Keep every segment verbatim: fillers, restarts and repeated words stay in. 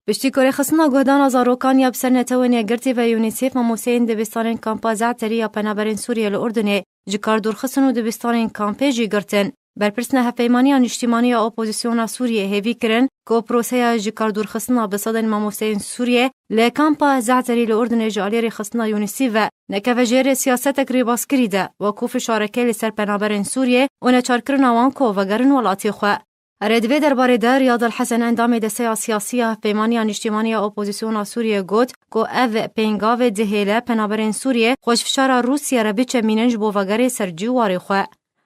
Piştî ku rêxistina guhdana zarokan ya bi ser Netewên Yekgirtî ve UNICEF, mamosteyên dibistanên kampa Ze'terî ya penaberên Sûriyê li Urdunê ji kar dûr xistin û dibistanên kampê jî girtin. Berpirsna Hevpeymaniya Niştimanî ya Opozisyona Sûriyê hêvî kirin ku proseya ji kar dûrxistina bi sedên mamosteyên Sûriyê li kampa Ze'terî li Urdunê ji alî rêxistina UNICEF ve nekeve jêrê siyasetek rêbaskirî de, wekû fişarekê li ser penaberên Sûriyê û neçarkirina wan ku vegerin welatê xwe. Erê, di vê derbarê de Riyad El Hesen, endamê desteya siyasî ya Hevpeymaniya Niştimanî ya Opozisyona Sûriyê, got ku ev pêngavê dihêle penaberên Sûriyê xwe ji fişara Rûsya re biçemînin ji bo vegerê ser cî û warê xwe.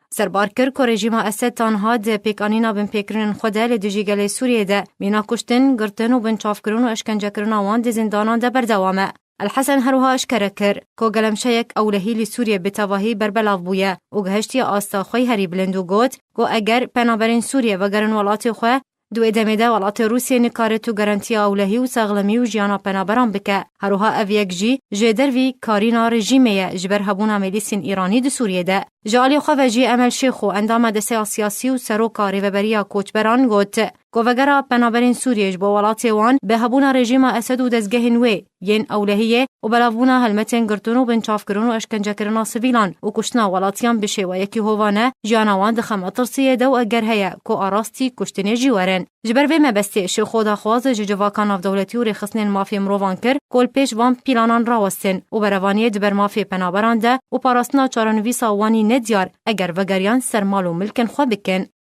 Serbar kir ku rejîma Esed tanha di pêkanîna binpêkirinên xwe de li dijî gelê Sûriyê de mîna kuştin, girtin û binçavkirin û eşkencekirina wan di zindanan de berdewam e. El Hesen her wiha eşkere kir ku gelemşeyek ewlehî li Sûriyê bi tevahî berbelav bûye û gihiştiye asta xwe yî herî bilind û got ku eger penaberên Sûriyê vegerin welatê xwe, di wê demê de welatê Rûsiyê nikare tu garantiya ewlehî û sexlemî û jiyana penaberan bike. Her wiha ev yek jî ji dervî karîna rejîmê ye ji ber hebûna milîsên Îranî di Sûriyê de. Ji alî xwe ve jî Emel Şêxo, endama desteya siyasî û seroka Rêveberiya Koçberan, got ku vegera penaberên Sûriyê ji bo welatê wan bi hebûna rejîma Esed û dezgehên wê yên ewlehiyê û belavbûna helmetên girtin û binçavkirin û eşkencekirina sivîlan û kuştina welatiyan bi şêweyekî hovane jiyana wan dixe metirsiyê de û eger heye ku arastî kuştinê jî werin. Ji ber vê mebestê Şêxo daxwaz ji civaka navdewletî û rêxistinên mafê mirovan kir ku li pêş van pîlanan rawestin û berevaniyê di ber mafê penaberan de û parastina çarenivîsa wan yî nediyar eger vegeriyan ser mal û milkên xwe bikin.